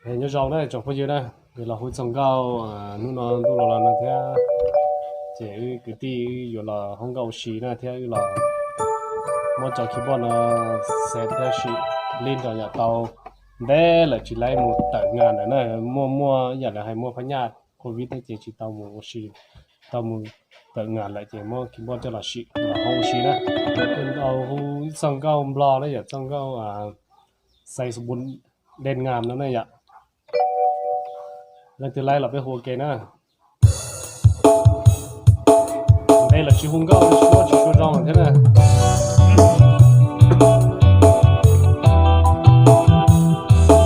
Nyob zoo na tsoom phooj ywg na, wb los hu txog nkauj, hnub no ntuj los los no thiab, ces wb kwv tij wb yuav los hu nkauj ua si na thiab wb los muab cov keyboard no xev thiab sim li nrog yam tau ntev lawm tsis laib mus tawm ngam lawm na, muaj muaj yam lawv hais muaj phab nyaj covid thiab ces tsis tau mus ua si, tau mus tawm ngam lawm ces muab keyboard coj los sim los hu ua si na. Hu ib txoj nkauj nplog na yom, txoj nkauj Xais Bun Dej Ngam no na yom. Leej twg laib los peb hu ua ke na. Ntev lawm tsis hu nkauj tsis muaj tsis sua zoo thiab na.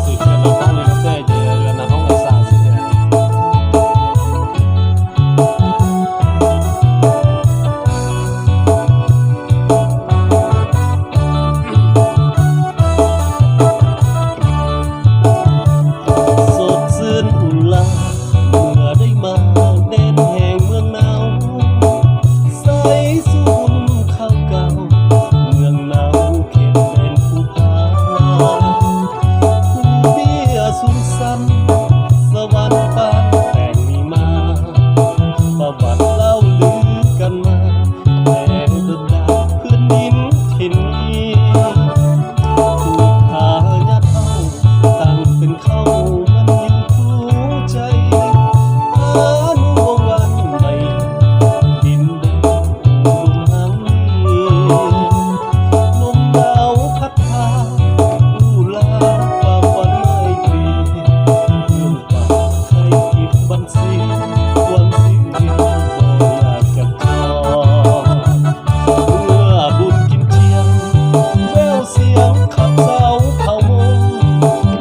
Xwm tseem no pab li no tej ces yog nas hoob a xas xwb tiag. Sot sưn u la, ua dej mas đen heng mương Náo, xaiv xu hun khau kau, mương Náo khej đen Phú Thọ, khu tiaj xung xăn, sa văn phan peng ni ma, ba vat lau lwm kan ma, es dơm dam khưn nin khin ni, khu tha nyab thauj, tăng pes khau măn yus khu cai, tha nu vong van mei, din đen u lum hang ni, num dau khab tha, u la pa pan mai ti, yus pa khai kib ban xim, kuan xim kib bo ya kab tso. Mưa bùn kín chiang, veo xiang khab sau khau mông,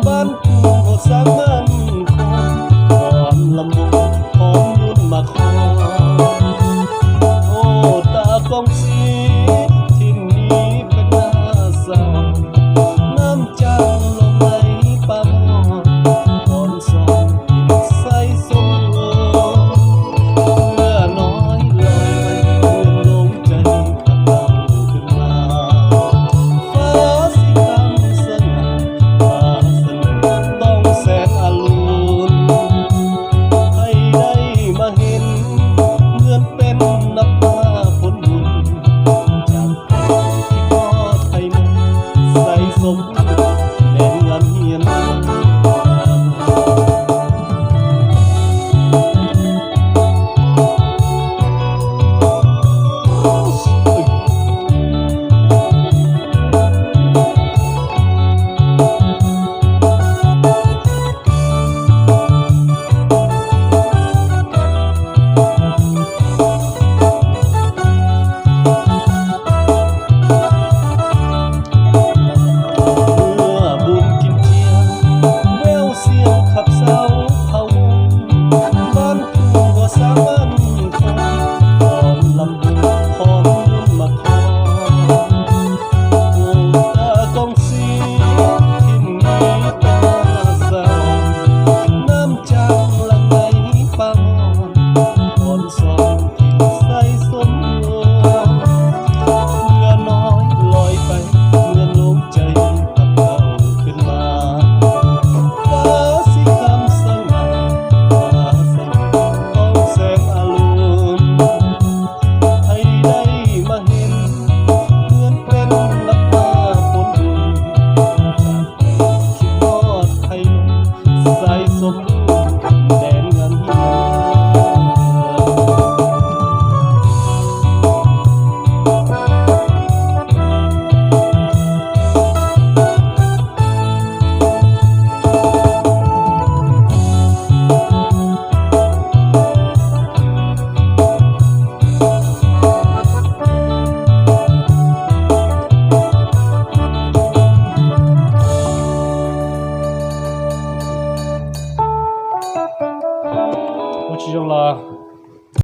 ban kuv hột sáng màn